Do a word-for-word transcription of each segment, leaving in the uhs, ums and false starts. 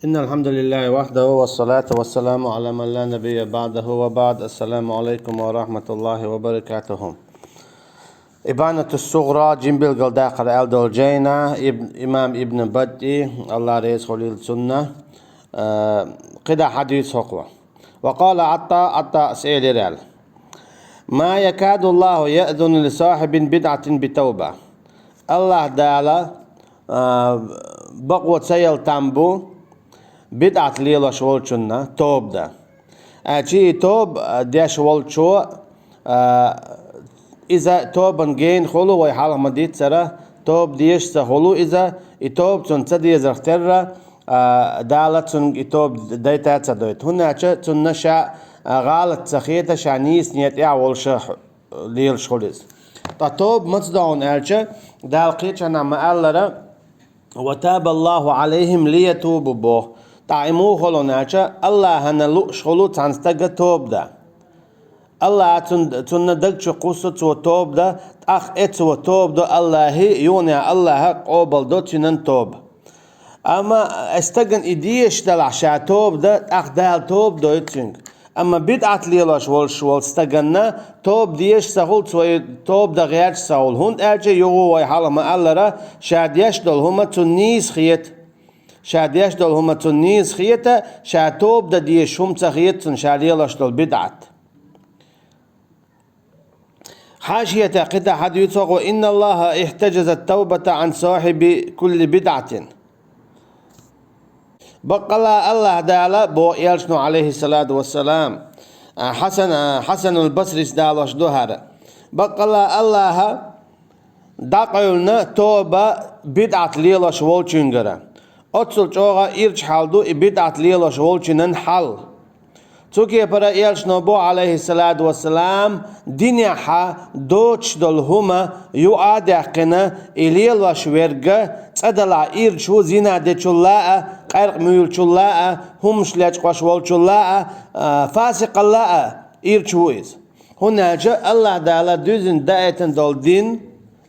إن الحمد لله وحده والصلاة والسلام على من لا نبي بعده وبعد. السلام عليكم ورحمة الله وبركاته. Ибанату СугӀра, жимбилгал даккхар аьлла долу жайна, иб-, имам Ибн БаттӀи, Аллах реза хуьлийла цунна, а, кхидӀа хьадийцу хӀокхо. وقال عطاء, ӀатӀаъс элира аьлла: ما يكاد الله يأذن لصاحب بدعة بتوبة. Аллах Дала, а, бакъо ца яла там бу бидӀат лелош волчунна тоба дан. А, чи тоба, а, деш волчо, а, иза тобан гена хуьлу, вай хьалха ма-дийццара, тоба дезаш ца хуьлу иза, и тоба цунна ца дезарх терра, а, Дала цунга и тоба дайта а ца дойту. ХӀунда аьлча цунна ша, а, гӀалат ца хета, ша нийса нийятехь волуш лелаш хуьлу иза. Ткъа тоба маца до хьуна аьлча, Дала кхечанхьа ма-аллара: وتاب الله عليهم ليتوبوا, боху. Ткъа и муха хуьлу хьуна аьлча, Аллахьана лууш хуьлу цхьана стага тоба дан. Аллах цун-, цунна даг чу кхуссу цо тоба дан, тӀаккха э цо тоба до Аллахьи, юха а Аллаха къобал до цуьнан тоба. Амма э стагана и дезаш делахь ша тоба дан, тӀаккха Дала тоба дойту цуьнга. Амма бидӀат лелош волуш волу стаганна тоба дезаш ца хуьлу, цо и тоба дан гӀерташ ца хуьлу, хӀунда аьлча юха вай хьалха ма-аллара, ша деш долу хӀума цунна нийса хета. Ша деш долу хӀума цунна нийса хета, ша тоба дан дезаш хӀума ца хета цунна ша лелош долу бидӀат. Хьашиятехь кхидӀа хьадуьйцу хӀокхо: إن الله احتجز التوبة عن صاحب كل بدعة. Баккъалла Аллах Дала, боху элчано, Ӏалайхиссалату вассалам, а, Хьасан, а, Хьасанул Басрис далош ду хӀара. Баккъалла Аллаха дӀакъевлина тоба бидӀат лелош волчуьнгара. Оццул чӀогӀа ирча хьал ду и бидӀат лелош волчунан хьал. Цу кепара элчано боху, Ӏалайхиссалату вассалам, динехьа доцуш долу хӀума юкъа а даьккхина, и лелош верг цӀа далахь ирча ву, зина дечул а, къаьркъа муьйлучул а, хӀумаш лечкъош волчул а, а, фасикъал а ирча ву иза. ХӀунда аьлча Аллах Дала дуьззина даийтина долу дин,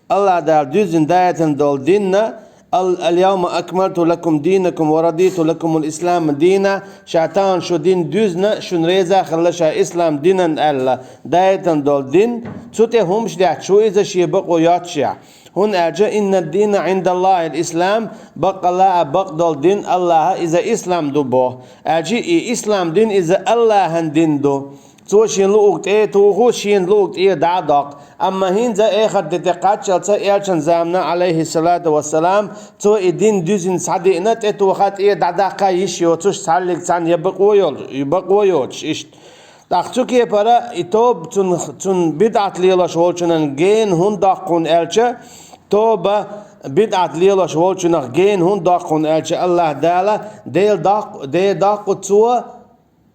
Аллах Дала дуьззина даийтина долу динна: «Ал-, اليوم أكملت لكم دينكم ورضيت لكم الإسلام دينا», ша тахана шун дин дуьзна, шуна реза а хилла ша ислам динан аьлла, даийтина долу дин, цу тӀе хӀумаш детташ ву иза шен бакъо йоццушехь. ХӀунда аьлча: «إن الدين عند الله الإسلام», баккъалла а бакъдолу дин Аллаха иза ислам ду боху. Аьлча и ислам дин иза Аллахьан дин ду. Цо шен луург тӀе а туху, шена луург тӀера дӀа а доккху. Амма хӀинца эхарт де тӀе кхаччалца элчан замана, Ӏалайхиссалату вассалам, цо и дин дуьзина схьадиъна, тӀетоха, тӀера дӀадаккха йиш йоцуш, цхьаллиг цхьаьна я бакъо йолу-, я бакъо йоцуш иштта. ТӀаккха цу кепара и тоба цун, цун бидӀат лелош волчунан гена хӀунда доккху хьуна аьлча, тоба бидӀат лелош волчунах гена хӀунда доккху хьуна аьлча, Аллах Дала, Дела доккху, Дела доккху цо,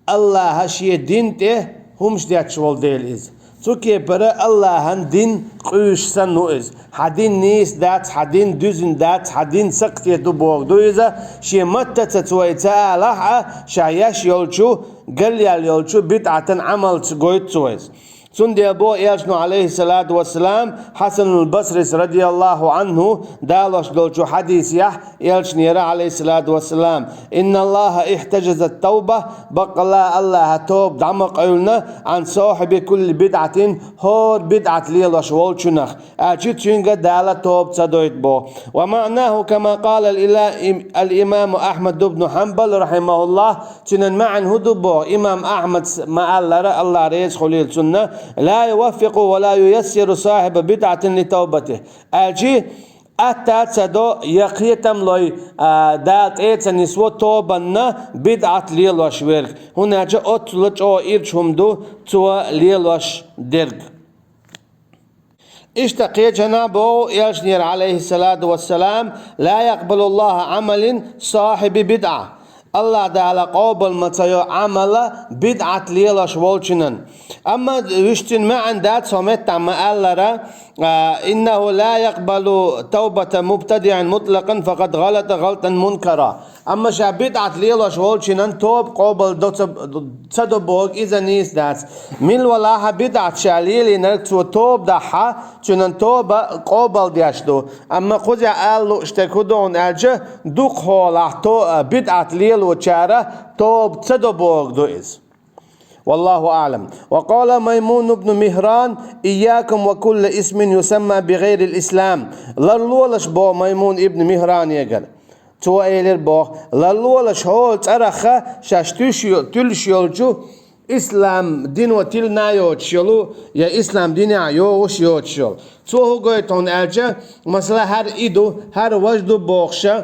Аллаха шен дин тӀе хӀумаш детташ волу дела иза. Цу кепара Аллахьан дин къуьйсуш санна ву иза. Хьан дин нийса дац, хьан дин дуьзина дац, хьан дин сакхте ду боху ду иза. Шен маттаца цо и ца алахь а, ша еш йолчу, галъяьлла йолчу бидӀатан Ӏамалца гойту цо иза. Цундела боху элчано, Ӏалайхиссалату вассалам, Хьасанул Басрис, радияллаху Ӏанху, далош долчу хьадисехь, элчанера, Ӏалайхиссалату вассалам: «إن الله احتجز التوبة», баккъалла Аллаха тоба дӀа ма къевлина, «عن صاحب كل بدعة», хӀора бидӀат лелош волчунах, аьлча цуьнга Дала тоба ца дойту боху. «ومعناه كما قال الإلا-، الإمام أحمد بن حنبل رحمه الله», цуьнан маьӀна хӀун ду боху, имам Ахьмадс ма-аллара, Аллах реза хуьлийла цунна: «لا يوفق ولا ييسر صاحب بدعة لتوبته». Аьлча, атта а ца до, я кхетам лой, а, Дала тӀе а ца нисво тобанна бидӀат лелош верг. ХӀунда аьлча оццула чӀогӀа ирча хӀума ду цо лелош дерг. Иштта кхечанхьа боху элчанера, Ӏалайхиссалату вассалам: «لا يقبل الله عمل صاحب بدعة». Аллах Дала къобал ма ца йо Ӏамала бидӀат лелош волчунан. Амма вуьш цуьнан маьӀна дац хӀокху меттехь ма-аллара, а, «إنه لا يقبل توبة مبتدع مطلقا فقد غلط غلطا منكرا». Амма ша бидӀат лелош волчунна тоба къобал до ца, ца до бохург иза нийса дац. Мила валахь а бидӀат ша лелийнарг цо тоба дахь а, цуьнан тоба къобал деш ду. Амма кхузахь ала лууш дерг хӀун ду аьлча, дукха хьолахь то, бидӀат лелочара тоба ца до бохург ду иза. والله أعلم. وقال ميمون بن مهران: إياكم وكل اسم يسمى بغير الإسلام. Ларлолаш боху Маймун ибн Михранегара. Цо элира боху: ларлолаш хӀора цӀарах а шаьш туьлуш йо-, туьлуш йолчу ислам дино тилина йоцуш йолу, я ислам динехь йогӀуш йоцуш йолу. Цо хӀун гойту хьуна аьлча, масала, хӀара и ду, хӀара важа ду бохуша,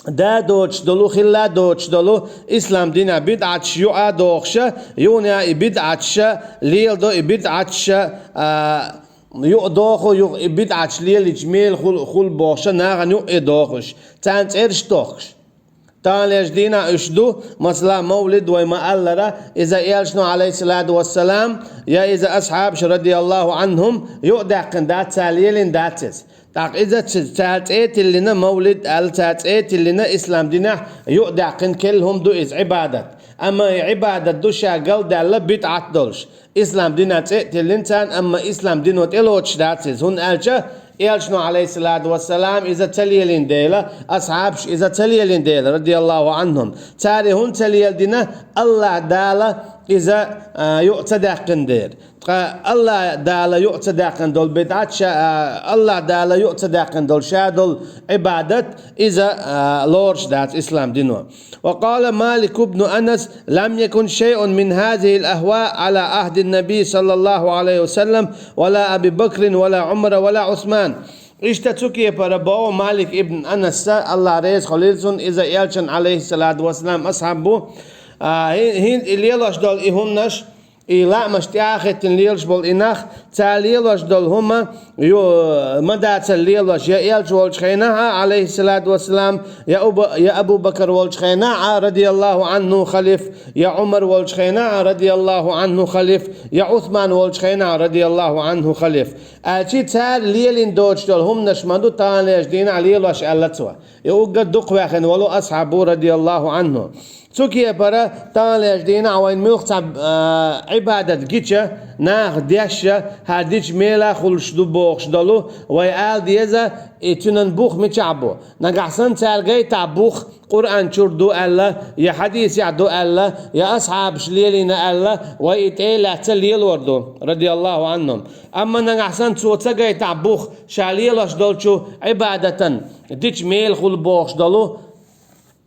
да доцуш долу, хилла доцуш долу, ислам динехь бидӀаташ юкъа дохуша, юханехь и бидӀаташа леладо, и бидӀаташа, а, юкъа доху, юха и бидӀаташ лелийча мела хул-, хул бохуша, нахана юкъа дохуш, царна цӀераш тохкуш. Таханлерчу дийнахь уьш ду, масала, мовлид вай ма-аллара, иза элчано, алейхиссалату вассалам, я иза асхьабаш, радияллаху анхум, юкъадаьккхина дац, цара лелийна дац иза. ТӀаккха иза ц-, цара цӀе тиллина мовлид аьлла, цара цӀе тиллина ислам динехь юкъадаьккхина керла хӀума ду иза, Ӏибадат. Амма и Ӏибадат ду ша галдаьлла бидӀат долуш. Ислам динан цӀе а тиллина царна, амма ислам дино тӀелоцуш дац иза, хӀунда аьлча элчано, алейхиссалату вассалам, иза ца лелийна дела, асхьабаш иза ца лелийна дела, радияллаху анхум. Цара и хӀунда ца леладина, Аллах Дала иза, а, юкъа ца даьккхина дела. Ткъа Аллах Дала юкъа ца даьккхина долу бидӀат ша, а, Аллах Дала юкъа ца даьккхина долу ша долу Ӏибадат, иза, а, лоруш дац ислам дино. وقال مالك بن أنس: لم يكن شيء من هذه الأهواء على عهد النبي صلى الله عليه وسلم ولا أبي بكر ولا عمر ولا عثمان. Иштта цу кепара боху Малик ибн Анаса, Аллах реза хуьлийла цунна, иза элчан, алейхиссалату вассалам, асхьаб бу. А, хӀин-, хӀинца и лелош долу и хӀуманаш, и лаамаш тӀехьа а хӀиттина лелаш болу и нах, цара лелош долу хӀума, ю-, ма дацара лелош, я элча волчу хенахь а, алейхиссалату вассалам, я Уба-, я Абу Бакр волчу хенахь а, радияллаху анху, халиф, я Умар волчу хенахь а, радияллаху анху, халиф, я Усман волчу хенахь а, радияллаху анху, халиф. Аьлчи цара лелийна доцуш долу хӀуманаш ма ду таханлерчу дийнахь лелош аьлла цо. И уггар дукхаваьхина волу асхьаб ву, радияллаху анху. Цу кепара таханлерчу дийнахь вайн муьлхха цхьа, а, Ӏибадат гича, наха дешша, хӀара дича мела хуьлуш ду бохуш долу, вай ала деза, и цуьнан бух мичахь бу. Нагахь санна цара гайтахь бух, Къуръан чуьра ду аьлла, я хьадисехь ду аьлла, я асхьабаш лелийна аьлла, вай и тӀе а лаьцна лелор ду, радияллаху анхум. Амма нагахь санна цо ца гайтахь бух, ша лелош долчу Ӏибадатан дича мела хуьлу бохуш долу,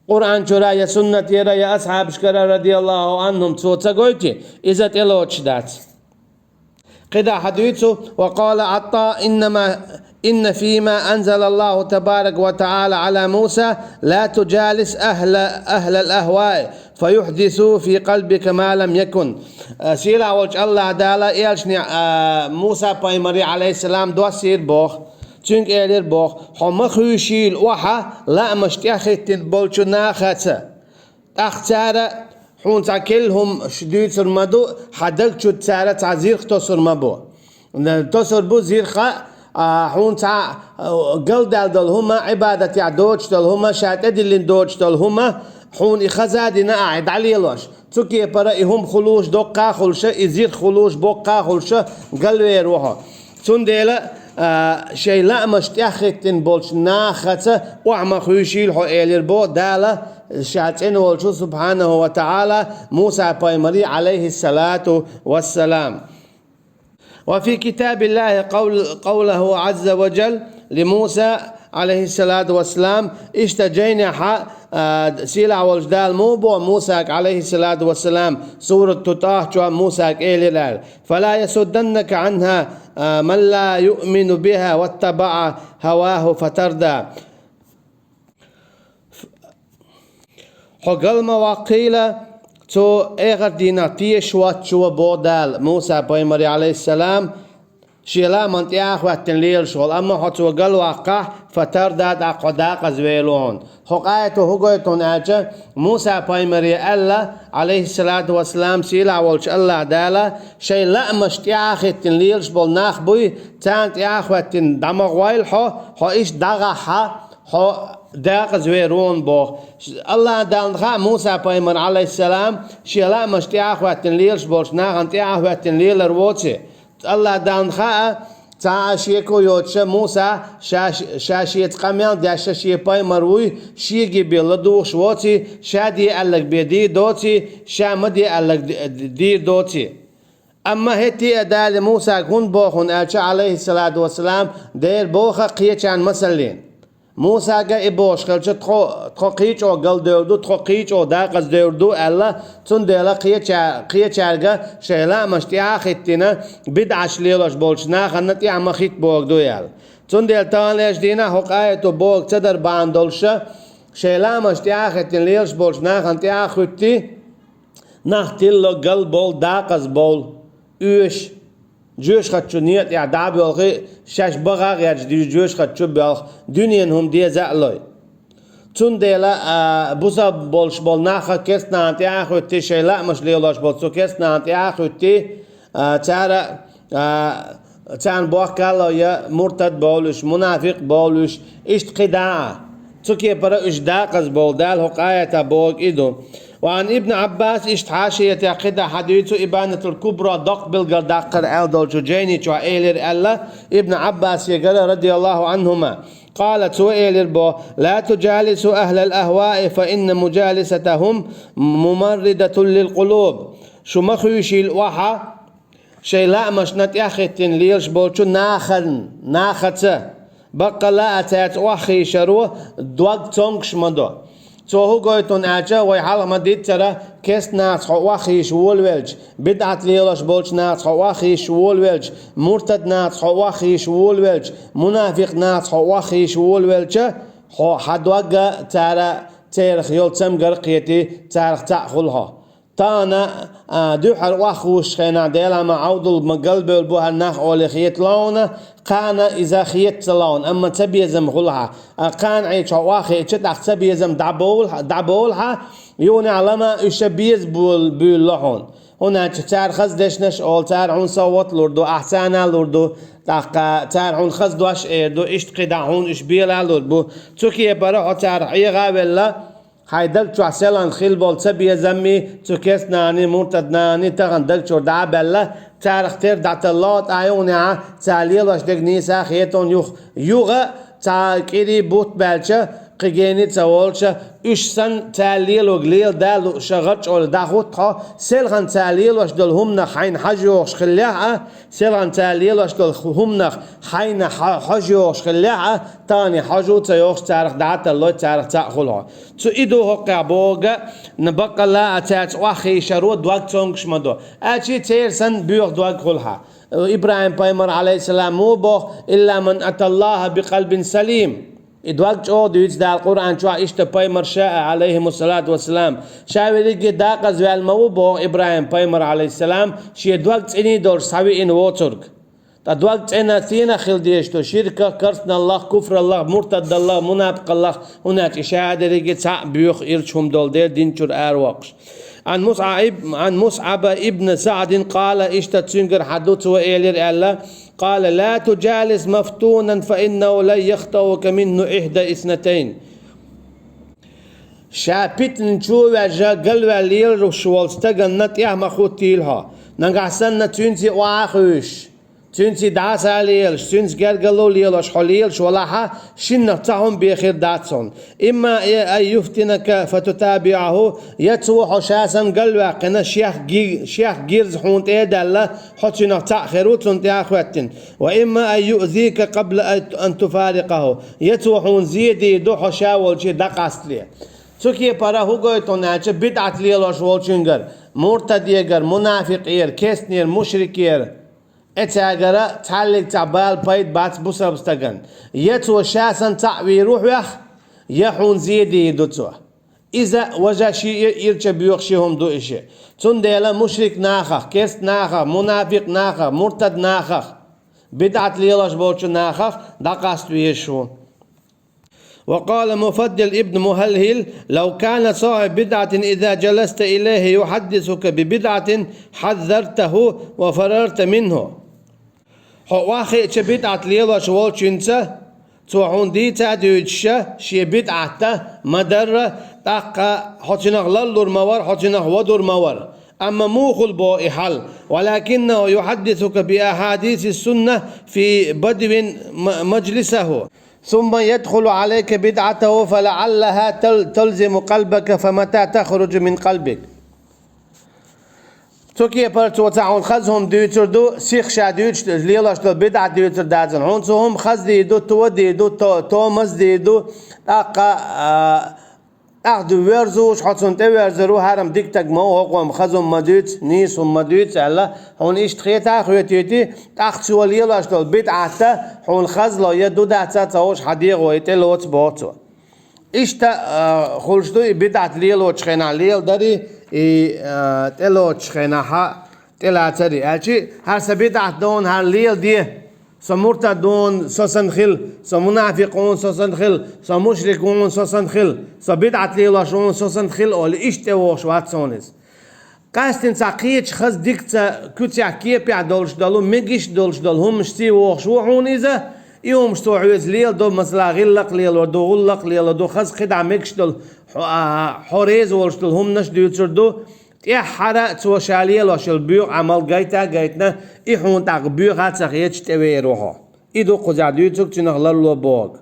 Къуръан чуьра я суннатера, я асхьабашкара, радияллаху анхум, цо ца гойтий, иза тӀелоцуш дац. КхидӀа хьадуьйцу: وقال عطاء: إنما، إن فيما أنزل الله تبارك وتعالى على موسى: لا تجالس أهل، أهل الأهواء فيحدثوا في قلبك ما لم يكن. Сийлахь волчу Аллах Дала элчане, а, Муса пайхамаре, алейхиссалам, доссийра боху. Цуьнга элира боху: «Хьо ма хуьйшийла охьа лаамаш тӀехӀиттина болчу нахаца. ТӀаккха цара хьуна цхьа керла хӀума дуьйцур ма ду, хьан даг чу цара цхьа зирх тосур ма бу. Тосур бу зирха, а, хьуна цхьа, а, галдаьлла долу хӀума, Ӏибадатехь доцуш долу хӀума, ша тӀедиллина доцуш долу хӀума, хьуна и хаза а дина ахьа дӀалелош. Цу кепара и хӀума хуьлуш доккха а хуьлуша, и зирх хуьлуш боккха а хуьлуша, галвер ву хьо. Цундела, а, шайн лаамаш тӀехӀиттина болчу нахаца охьа ма хуьйшийла хьо», — элира боху Дала, ша цӀена волчу, субхьанаху ва таӀала, Муса пайхамаре, алейхиссалату вассалам. وفي كتاب الله قول، قوله عز وجل لموسى عليه الصلاة والسلام, иштта жайнехьа, а, сийлахь волчу Дала муха боху Мусага, алейхиссалату вассалам, сурату ТӀаха чохь Мусага элира аьлла: «فلا يصدنك عنها، а, من لا يؤمن بها واتبع هواه فتردى». Хьо гал ма ваккхийла, цо эхарт дийнахь тешаш воцчо, боху Дала, Муса пайхамаре, алейхиссалам, шен лааман тӀе а хӀоьттина лелаш волу, амма хьо цо гал ваккхахь, фатарда, тӀаккха хьо дакъаза вело хьуна. ХӀокху аято хӀун гойту хьуна аьлча, Муса пайхамаре аьлла, алейхиссалату вассалам, сийлахь волчу Аллах Дала, шайн лаамаш тӀе а хӀиттина лелаш болу нах буй, царна тӀе а хӀоьттина дӀа ма гӀойла хьо, хьо иштта дӀагӀахьа, хьо дакъаза вер ву хьуна боху. Аллахьа Далла хаьа Муса пайхамар, Ӏалайхиссалам, шен лаамашна тӀаьхьа а хӀоьттина лелаш болчу нахана тӀаьхьа а хӀоьттина лелар воций. Аллахьа Далла хаьа, цхьа а шеко йоцуша Муса ша, ша шеца къамел деш, ша шен пайхамар вуй, шега бен ладугӀуш воций, ша де аьлларг бен дийр доций, ша ма де аьлларг д-, д-, дийр доций. Амма хӀетте а Дала Мусага хӀунда боху хьуна аьлча, Ӏалайхиссалату вассалам, дера боху кхечарна масаллина. Мусага и бохуш хилча, тхо, тхо кхин а чӀогӀа галдевр ду, тхо кхин а чӀогӀа дакъаза девр ду аьлла, цундела кхеча-, кхечаьрга шайн лаамашна тӀаьхьа а хӀиттина, бидӀаташ лелош болчу нахана тӀаьхьа ма хӀитта бохург ду аьлла. Цундела таханлерчу дийнахь хӀокху аято бохург ца дар бахьана долуша, шайн лаамашна тӀаьхьа а хӀиттина лелаш болчу нахана тӀаьхьа а хӀоьттий, нах тилла, галбовла, дакъаза бовла, оьшу, жоьжахати чу некъа тӀехь дӀа а боьлхий, шаьш баха а гӀерташ, жоьжахати чу а боьлху, дуьненан хӀума деза а лой. Цундела, а, бусалба болуш болу нах а керстанашна тӀаьхьа а хӀоьттий, шайн лаамаш лелош болу цу керстанашна тӀаьхьа а хӀоьттий, а, цара, а, царна бохка а лой, я муртад бовлуш, мунафикъ бовлуш, иштта кхидӀа а. Цу кепара уьш дакъаза бовла, Дала хӀокху аятехь бохург и ду. Ва Ӏан Ибн Ӏаббас, иштта хьашиятехь кхидӀа хьадуьйцу, Ибанатул Кубра доккха билгалдаккхар аьлла долчу жайни чохь элира аьлла, Ибн Ӏаббасегара, радияллаху Ӏанхума. Къала, цо элира боху: «Ла туджалису ахлал ахваи, фа инна муджалисатахум мумарридатун лил къулуб». Шу ма хуьйшийла охьа, шайн лаамашна тӀаьхьа а хӀиттина лелаш болчу нахана, нахаца. Баккъалла а цаьрца охьахийшаро дог цомгуш ма до. Цо хӀун гойту хьуна аьлча, вай хьалха ма-дийццара, керстанашца хьо охьахийша волавелча, бидӀат лелош болчу нахаца хьо охьахийша волавелча, муртад нахаца хьо охьахийша волавелча, мунафикъ нахаца хьо охьахийша волавелча, хьо хьан дог а цара, церах йолу цамгар а кхетий, царах цхьаъ хуьлу хьо. Тахана, а, дуьххьара охьахуьйшучу хенахь, Делахь ма Ӏовдал, ма галбевлла бу хӀара нах олий хеталахь хьуна, кхана иза хета ца лахь хьуна, амма цабезам хуьлу хьан. А кхана Ӏийча хьо охьахиъча, тӀаккха цабезам дӀабовла, дӀабовла хьан, юханехь лама уьш беза бу-, буьйлалахь хьуна. ХӀунда аьлча цара хаза дешнаш а олу, цара хьуна совгӀат а лур ду, ахь царна а лур ду, тӀаккха цара хьуна хаза дош а эр ду, иштта кхидӀа хьуна уьш бела а лур бу. Цу кепара хьо царах Ӏеха а велла, хьайн даг чохь селхана хилла болу цабезаммий, цу керстанашний, муртаднашний тахана даг чуьра дӀа а баьлла, царах тера дӀаталло, тӀаккха юханехьа цара лелош дерг нийса а хета хьуна юха. Юха цхьа кӀирий бутт баьлча, кхин гена а ца волуша, уьш санна цара лелорг леладан лууш, гӀарчӀ олий дӀахӀутту хьо, селхана цара лелош долу хӀуманах хьайна хьажа йогӀуш хиллехь а, селхана цара лелош долу хӀуманах хьайна хьо-, хьожа йогӀуш хиллехь а, тахана хьожа а ца йогӀуш, царах дӀа а таллой, царах цхьаъ хуьлу хьо. Цу и ду хӀокхехь бохург, баккъалла а цаьрца охьахийшаро дог цомгуш ма до. Аьлча церан санна боьха дог хуьлу хьан. ИбрахӀим пайхамар, Ӏалайхиссалам, ма ву боху: «Илла ман аталлахӀа бикъалбин салим». И дог чӀогӀа дуьйцу Дала Къуръан чохь, иштта пайхамарша а, Ӏалайхимуссалату вассалам. Ша верриге дакъазваьлла ма ву боху ИбрахӀим пайхамар, Ӏалайхиссалам, шен дог цӀена долуш схьавеана воцург. Ткъа дог цӀена стенах хила дезаш ду? Ширках, керстаналлах, куфраллах, муртадаллах, мунапикъаллах, хӀунда аьлча и ша дерриге цхьаъ боьха ирча хӀума долу дела дин чуьра аравоккхуш. Ӏан Мусъа иб-, Ӏан Мусъаба ибн СаӀдин къала, иштта цуьнгара хьан ду цо элира аьлла, къала: «Ла туджалис мафтунан, фа иннаху лан яхтаука минху ихда иснатайн». Ша питана чу а ваьжна, галваьлла лелош волу стаганна тӀаьхьа ма хӀуттийла хьо. Нагахь санна цуьнца охьа а хуьйшуш, цуьнца дӀаса а лелаш, цуьнца гергарло а лелош хьо лелаш валахьа, шиннах цхьа хӀума бен хир дац хьуна. Имма ан юфтинака фатутабиӀаху, я цо хьо ша санна галваьккхина, шех ги-, шех гирза хьуна тӀе а даьлла, хьо цуьнах цхьаъ хир ву цунна тӀе а хӀоьттина. Ва имма ан юъзика къабла ан туфарикъаху, я цо хьуна зе дийр ду хьо ша волчу дӀакъаставе. Цу кепара хӀун гойту хьуна аьлча, бидӀат лелош волчуьнгара, муртадегара, мунафикъера, кестнера, мушрикера, Эцаьргара цхьаллиг цхьа бала пайда бац бусалба стагана. Я цо ша санна цхьаъ вийр ву хьох, я хьуна зе дийр ду цо. Иза важа шиъ ирча боьхуш хӀума ду иша. Цундела мушрик нахах, керст нахах, мунафикъ нахах, муртад нахах, бидӀат лелош болчу нахах дӀакъаста везаш ву. وقال مفضل ابن مهلهل: «لو كان صاحب بدعة إذا جلست إليه يحدثك ببدعة حذرته وفررت منه». Хьо охьахиъча бидӀат лелош волчуьнца, Цо хьуна дийца а дуьйцуш, шен бидӀат ма дарра, тӀаккха хьо цунах ларлур ма вара, хьо цунах водур ма вара. Амма муха хул боху и хьал? ولكنه يحدثك بأحاديث السنة في بدو م-، مجلسه، ثم يدخل عليك بدعته فلعلها تل-، تلزم قلبك، فمتى تخرج من قلبك؟ Цу кепара цо цхьа хьуна хаза хӀума дуьйцур ду, сиха ша дуьйцуш, лелош долу бидӀат дуьйцур дацахь. Хьуна цу хӀума хаза дийр ду, то дийр ду, то-, томаз дийр ду, тӀаккха, а, тӀаккха ду верзуш, хьо цунна тӀеверзур ву, хӀара-м дика стаг ма ву, хӀокхо-м хаза хӀума ма дуьйцу, нийса хӀума ма дуьйцу аьлла, хьуна иштта хета а хоьтуьйтий, тӀаккха цо лелош долу бидӀат хьуна хазло я ду дац а ца хууш хьан дегӀо и тӀелоцу боху цо. Иштта, а, хуьлуш ду и бидӀат лелочу хенахь леладарий, и, а, тӀелоцучу хенахь тӀелацарий. Аьлчи, хӀара сан бидӀат ду, хӀара леладе, со муртад ву, со санна хила, со мунафикъ ву, со санна хила, со мушрик ву, со санна хила, со бидӀат лелош ву, со санна хила олий, иштта тӀевогӀуш вац суна иза. Къаьстина цхьа кхечу хаза дикаца куьцехь кепехь долуш долу, мегаш долуш долу хӀуманашций вогӀуш ву хьуна иза, и хӀуманаш цо хьоьца леладо, масала, гӀиллакх лелор ду, гӀуллакх лелор ду, хаза кхидӀа мегаш долу, хьо, а, хьо реза волуш долу хӀуманаш дуьйцур ду, тӀаьххьара цо ша лелош йолу боьха Ӏамал гайта а гайтина, и хьуна тӀаккха боьха а ца хеташ тӀевер ву хьо. И ду кхузахь дуьйцург, цунах ларло боху.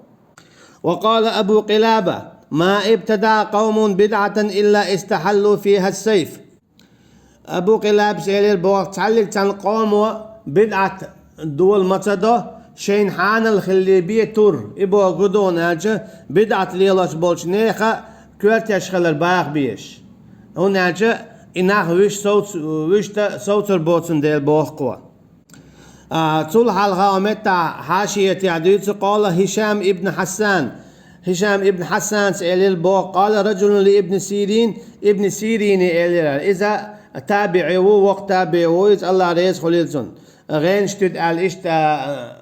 وقال أبو قلابة: ما ابتدع قوم بدعة إلا استحلوا فيها السيف. Абу Къилабас элира боху, цхьаллиг цхьана къомо бидӀат дола ма ца до, шайна хьанал хилла бен тур. И бохург хӀун ду аьлча, бидӀат лелош болчу нехан коьртеш хилар баха безаш. ХӀунда аьлча и нах вуьш совц-, вуьшта совцур боцун дела боху кхо. А, цул хьалха оха меттахь хьашиятехь дуьйцу, къала Хишам ибн Хьассан. Хишам ибн Хьассанца элира боху, къала раджулун ли ибн Сирин, ибн Сирине элира. Иза табиӀи ву, воккха табиӀи ву, иза, Аллах реза хуьлийла цунна. ГӀенаш туьду аьлла иштта,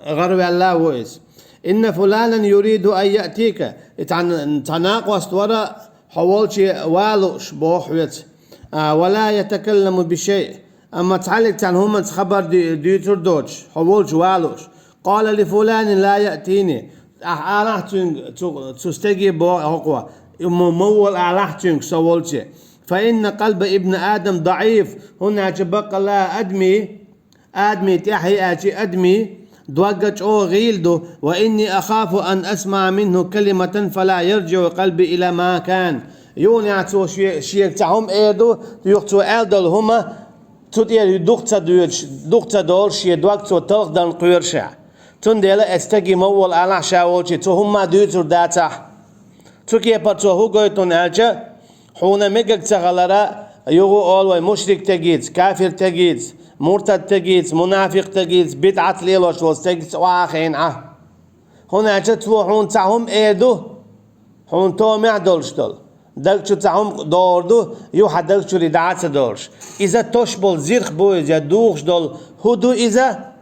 а, гӀараваьлла ву иза. Инна фуланан юриду ан яътика. И цхьа, цхьа накъост вара хьо волче ван лууш боху хьоьца. А, ва ла ятакалламу би шайъ. Амма цхьаллиг цхьана хӀуманца хабар ду-, дуьйцур доцуш, хьо волчу ван лууш. Къала ли фуланин ла яътини. Ахь алахь цуьнга, цу, цу стеге боху хӀокхо, ма, ма вола алахь цуьнга со волче. Фа инна къалба ибн Адам даӀиф, хӀунда аьлча баккъалла адамийн, адамийн тӀаьхье аьлча адамийн дог чӀогӀа гӀийла ду, ва инни ахафу ан асмаӀа минху калиматан фала ярджиӀу къалби ила ма кан. Юха цо шен-, шега цхьа хӀума эр ду, юха цо аьлла долу хӀума, цу тӀера дукха ца доьдуш, дукха ца долуш, шен дог цо талхадан кхоьру ша. Цундела оцу стаге ма вола алахь ша волче, цу хӀумма дуьйцур дацахь. Цу кепара цо хӀун гойту хьуна аьлча, хьуна мегаг ца хилара, юха олу вай мушрик тегица, кафир тегица, муртад тегица, мунафикъ тегица, бидӀат лелош волу стегица охьа а хиъна Ӏа. ХӀунда аьлча цо хьуна цхьа хӀума эр ду, хьуна томехь долуш долу. Даг чу цхьа хӀума догӀур ду, юха хьан даг чуьра дӀа а ца долуш. Иза тосуш болу зирх бу иза, я духуш долу хӀу ду иза?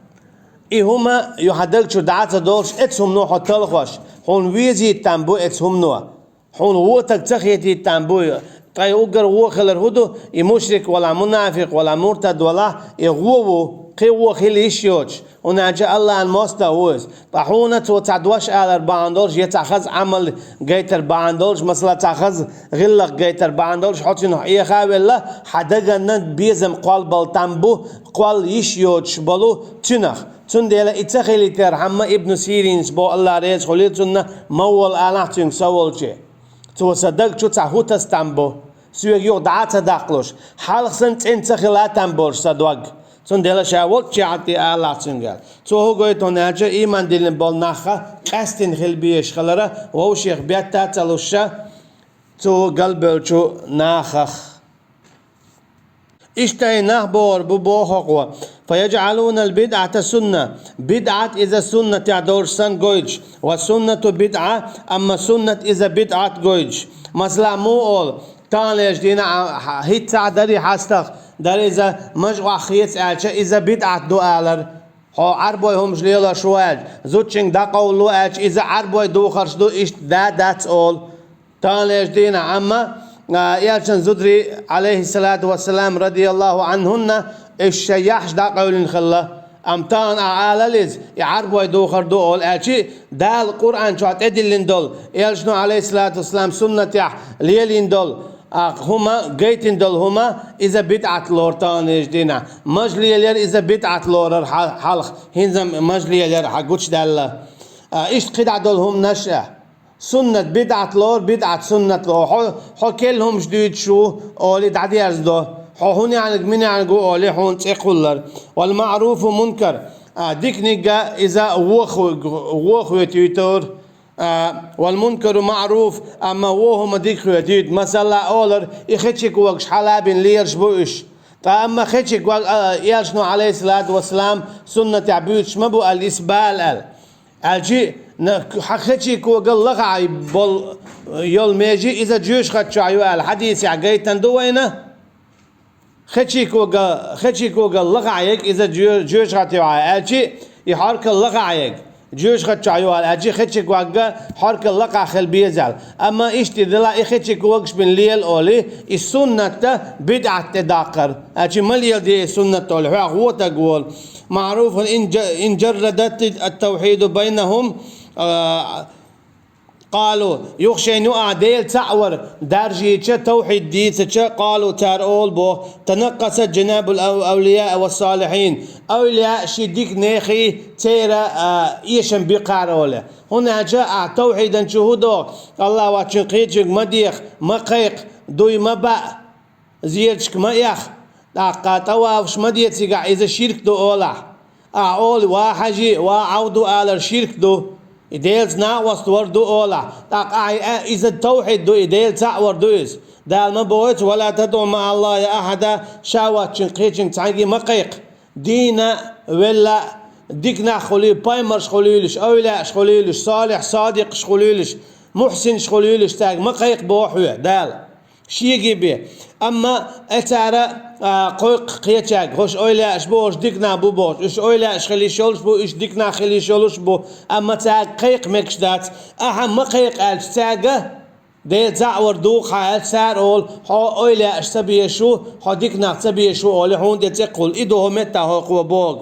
И хӀума юха хьан даг чуьра дӀа а ца долуш, эцу хӀумано хьо талхош, хьуна везийта там бу эцу хӀумано. Хьуна вон стаг ца хетийта там бу. Ткъа и уггар вон хилар хӀу ду, и мушрик валахь, мунафикъ валахь, муртад валахь, и вон ву, кхин вон хила йиш йоцуш. ХӀунда аьлча Аллахьан мостагӀа ву иза. Ткъа хьуна цо цхьа дош алар бахьана долуш, я цхьа хаза Ӏамал гайтар бахьана долуш, масала, цхьа хаза гӀиллакх гайтар бахьана долуш, хьо цуьнах Ӏеха а велла, хьан даганна безам кхоллабала там бу, кхолла йиш йоцуш болу цуьнах. Цундела и ца хилийтархьама Ибн Сиринас боху, Аллах реза хуьлийла цунна, ма вола алахь цуьнга со волче. Цо сан даг чу цхьа хӀу таса там бу. Соьга юха дӀа а ца даккхалуш, хьалха санна цӀена ца хила там болуш сан дог. Цундела ша волччехьа тӀе алахь цуьнга. Цо хӀун гойту хьуна аьлча, ийман диллина болу нахха къаьстина хила безаш хилара, вовшех бетта а ца луш ша, цо галбевллачу нахах. Иштта и нах бохур бу боху хӀокхо. Фа яджӀалунал бидӀата сунна. БидӀат иза суннатехь долуш санна гойтуш. Ва суннату бидӀа, амма суннат иза бидӀат гойтуш. Масала, муха олу, таханлерчу дийнахь а, хӀа-, хӀиттахь дарий хьастах, дара иза мажа охьахеца аьлча, иза бидӀат ду алар. Хьо Ӏарбой хӀумаш лелош ву аьлча, зудчуьнга дӀакъовлало аьлча, иза Ӏарбой духарш ду, иштта да дац олу. Таханлерчу дийнахь, амма, а, элчан зударий, Ӏалайхиссалату вассалам, радияллаху Ӏанхунна, уьш шайн яхьаш дӀакъевлина хилла. Амма тахана ахьа алал иза, и Ӏарбой духар ду олу, аьлчи Дала Къуръан чохь тӀедиллина долу, элчано, алейхиссалату вассалам, суннатехь лелийна долу, а, хӀума, гайтина долу хӀума, иза бидӀат лору тахана ежа дийнахь. Мажа лелаяр иза бидӀат лорар хьа-, хьалха, хӀинца мажа лелаяр хьан гучудаьлла. А, иштта кхидӀа долу хӀуманаш а. Суннат бидӀат лору, бидӀат суннат лору. Хьо, хьо керла хӀумаш дуьйцуш ву олий дӀадерзадо. Хьо хӀун яьнниг, мин яьнниг ву олий хьуна цӀе кхуллар. Вал маъруфу мункар. А, диканиг а иза воху-, вохуьйтуьйтур. А, вал мункару маъруф, амма вон хӀума дика хӀоьтуьйту. Масала, олар, и хечи когаш хьала бина лелаш бу уьш. Ткъа амма хечи ког, а, элчано, алейхиссалату вассалам, суннатехь буьйцуш ма бу аьлла, исбал аьлла. Аьлчи, на, хьан хечи когал лахахь болу, йолу меже иза жоьжахати чохь ю аьлла, хьадисехь гайтина ду вайна? Хечи кога-, хечи когал лахахь ерг иза жо-, жоьжахати ю аьлчи, и хьоркал лахахь ерг жоьжахати чохь ю аьлла, аьлчи хечи кога хьоркал лакхахь хила беза аьлла. Амма иштта делахь, и хечи когаш бина лела олий, и суннатта бидӀат тӀедаккхар. Аьлчи ма леладе и суннат олий, хьоьгахь вон стаг волу. Маъруфун ин жа-, ин жаррадат ат-тавхьиду байнахум, а, къалу, юха шайна юкъахь Дела цхьаъ вар даржийча, тавхьид дийцича, къалу, цара олу боху, танаккъасат жанабул ав-, авлияъ ва салихьин. Авлияъ ши дика нехий церан, а, эшам бикхара олий. ХӀунда аьлча ахьа тавхьидан чу хӀун доху? Аллах воцчун кхечуьнга ма деха, ма кхайкха, дуй ма баа. Зерачка ма эха, тӀаккха тӀавафаш ма де цигахь, иза ширк ду олахь. Ахьа олу, ва хьажи, ва Ӏавду алар ширк ду. И Делаца накъост вар ду олахь. ТӀаккха ахьа, э, иза тавхьид ду, и Дела цхьаъ вар ду иза. Дала ма бохуьйту, ва ла тадӀу маъаллахи ахьада, ша воцчун кхечуьнга цхьаьнгге ма кхайкха. Дийна велла, дика нах хуьлий, пайхамарш хуьлуьйлуш, авлияаш хуьлуьйлуш, салихь, садикъаш хуьлуьйлуш, мухьсинаш хуьлуьйлуш, цаьрга ма кхайкха боху хьоьга Дала. Шеге бе. Амма э цара, а, кхойкху кхечаьрга, хӀорш эвлаяаш бу, хӀорш дика нах бу бохуш, уьш эвлаяаш хила йиш йолуш бу, уьш дика нах хила йиш йолуш бу, амма цаьрга кхайкха мегаш дац, ахьа ма кхайкха аьлча цаьрга, Дела цхьаъ вар духу хьан аьлча, цара олу, хьо эвлаяаш ца безаш ву, хьо дика нах ца безаш ву олий хьуна тӀе цӀе кхуллу, и ду хӀокху меттехь хӀокхо бохург.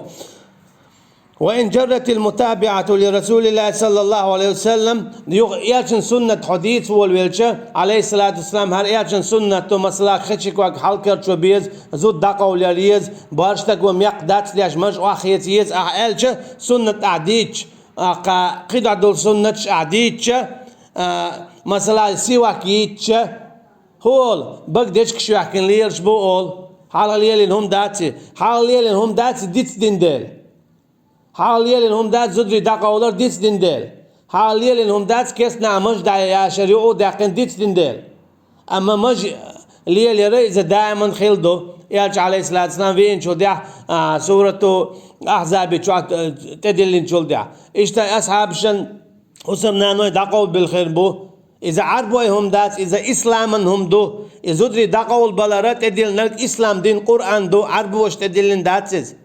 Ва ин жарратил мутабиъату ли Расулиллахи саллаллаху алейхи ва саллам, юха элчан суннат хьо дийца волавелча, алейхиссалату вассалам, хӀара элчан суннат ду, масала, кхечи ког хьалкарчо беза, зуда дӀакъовлаяр еза, барх стаг ван мекх дац деш, маж охьахеца еза ахьа аьлча, суннат ахьа дийцча, а, кха, кхидӀа долу суннаташ ахьа дийцча, а, масала, сивак йийцча, хӀу олу, бага дечигаш йоьхкина лелаш бу олу, хьалха лелийна хӀума дац и, хьалха лелийна хӀума дац и дицдина дела. Хьалха лелийна хӀума дац зударий дӀакъовлар дицдина дела. Хьалха лелийна хӀума дац кестнахь маж дӀаяшар юкъа а даьккхина дицдина дела. Амма маж лелаяра иза даиман хила ду. Элча, алейхиссалату вассалам, веанчул тӀаьхьа, а, сурату Ахьзаби чохь, а, тӀедиллинчул тӀаьхьа. Иштта асхьабашан хӀусамнаной дӀакъовлабелла хир бу. Иза Ӏарбой хӀума дац, иза исламан хӀума ду. И зударий дӀакъовлабалара тӀедиллинарг ислам дин, Къуръан ду, Ӏарбоша тӀедиллина дац иза.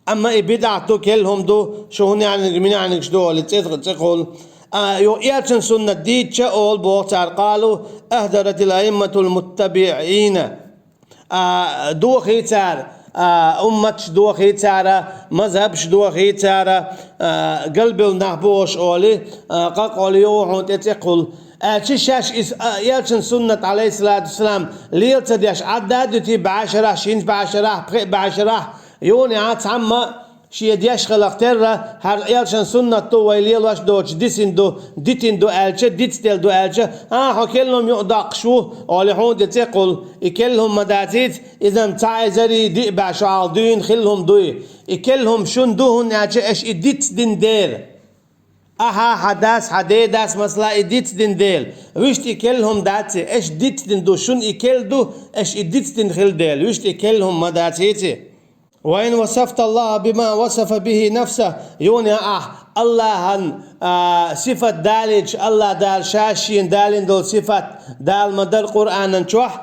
Амма и бидӀат ду, керла хӀума ду, шу хӀун яьнниг, мин яьннигаш ду олий, цӀе, цӀе кхуллу. А, юха элчан суннат дийцча олу боху цара, къалу, ахдаратил аимматул муттабиъина. А, дохий цара, а, умматаш дохий цара, мазхабаш дохий цара, а, галбевлла нах бу уьш олий, а, къакъ олий юха хьуна тӀе цӀе кхуллу. Аьлча шаьш иза, а, элчан суннат, алейхиссалату вассалам, лела ца деш, Ӏадда а дуьтий бӀаьшарахь, шин бӀаьшарахь, пхи бӀаьшарахь, юха а цхьамма шен деш хиларх терра, хӀара элчан суннат ду, вай лелош доцуш дисина ду, дитина ду аьлча, дицделла ду аьлча, а, хьо керла хӀума юкъадоккхуш ву, олий хьуна тӀе цӀе кхуллу. И керла хӀума ма дацийца, иза-м цхьа эзарий диъ бӀе шо хьалха дуьйна хилла хӀума дуй. И керла хӀума шун ду, хӀунда аьлча аша и дицдина дела. Ахьа, хьан дас, хьан ден дас, масала, и дицдина дела. Вуьшта и керла хӀума дац и, аша дицдина ду, шун и керла ду, аша и дицдина хилла дела. Вуьшта и керла хӀума ма дацийца. Ва ин васафта Аллаха бима васафа бихи нафса, юха а ахь Аллахьан, а, сифат далийча, Аллах Дала ша шена далийна долу сифат Дала ма-дарра Къуръанан чохь,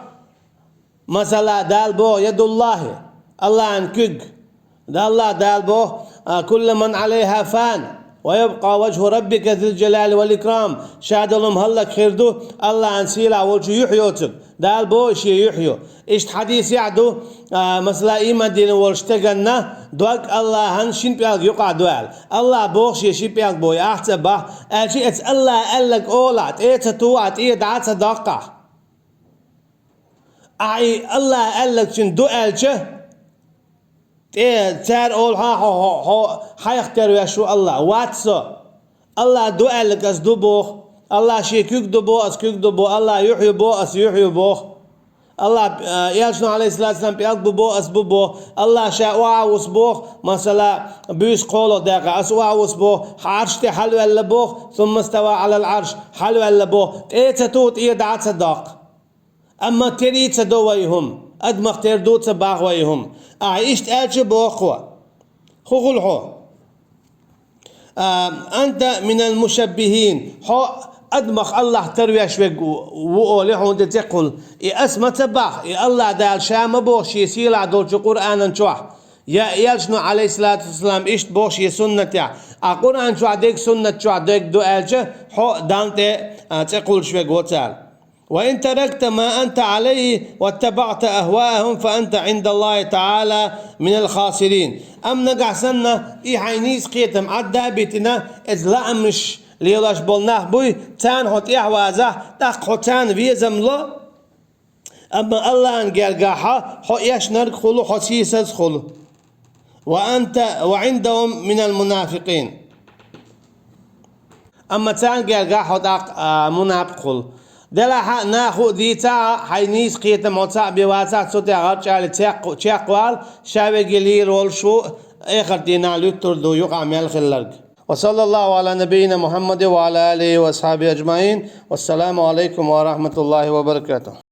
масала, Дала боху ядуллахи, Аллахьан куьг. Аллах Дала боху, а, куллу ман алейха фан. ويبقى وجه ربك ذو الجلال والإكرام. Ша долу хӀаллак хир ду Аллахьан сийлахь волчу юьхь йоцург. Дала боху шен юьхь ю. Иштта хьадисехь ду, а, масала, ийман дина волчу стаганна дог Аллахьан шина пӀелг юкъахь ду аьлла. Аллахь боху шен ши пӀелг боху, ахь ца бахь, аьлча, эца Аллахь аьлларг олахь, тӀе а ца тухахь, тӀе дӀа а ца доккхахь. Ахь и Аллахь аьлларг цуьнан ду аьлча, тӀе цара олу хьан хьо, хьо, хьо хьайх тера веш ву Аллахь? Вац со. Аллахь ду аьлларг ас ду боху. Аллахь шен куьг ду боху, ас куьг ду боху. Аллахь юьхь ю боху, ас юьхь ю боху. Аллахь, а, элчано, алейхиссалату вассалам, пӀелг бу боху, ас бу боху. Аллахь ша охьа а вусу боху, масала, буьйса кхоалгӀа дакъа, ас охьа а вусу боху, Ӏарш тӀе хьалаваьлла боху, ثم استوى على العرش, хьалаваьлла боху, тӀе а ца туху, тӀе а дӀа а ца доккху. Амма тера а ца до вай хӀума, адамах тера ду а ца боху вай хӀума. Ахьа иштта аьлча боху хьо. ХӀун хуьлу хьо? А, أنت من المشبهين. Хьо адамах Аллахь тера веш верг ву, ву олий хьуна тӀе цӀе кхуьлу. И ас ма ца боху, и Аллахь Дала ша ма боху шен сийлахь долчу Къуръанан чохь. Я элчано, алейхиссалату вассалам, иштта боху шен суннатехь. Ахь Къуръан чохь дерг, суннат чохь дерг ду аьлча, хьо Далла тӀе, а, цӀе кхуллуш верг ву цара. وإن تركت ما أنت عليه واتبعت أهواءهم فأنت عند الله تعالى من الخاسرين. Амма нагахь санна и хьайн нийса кхетам Ӏадда а битина, иза лаамаш лелош болу нах буй, царна хьо тӀаьхьавазахь, тӀаккха хьо царна везам ло, амма Аллахьан гергахь хьо эшнарг хуьлу, хьо сийсаз хуьлу. وأنت وعندهم من المنافقين. Амма царна гергахь хьо тӀаккха, а, мунапикъ хуьлу. Делахь а, нахо а дийцахь а, хьайн нийса кхетам хьо цхьаъ бен вацахь, цу тӀехь гӀарчӀале чекх-, чекхвала, ша верг лийр волуш ву, эхарт дийнахь луьттур ду юкъахь мел хилларг. وصلى الله على نبينا محمد وعلى آله وأصحابه أجمعين. والسلام عليكم ورحمة الله وبركاته.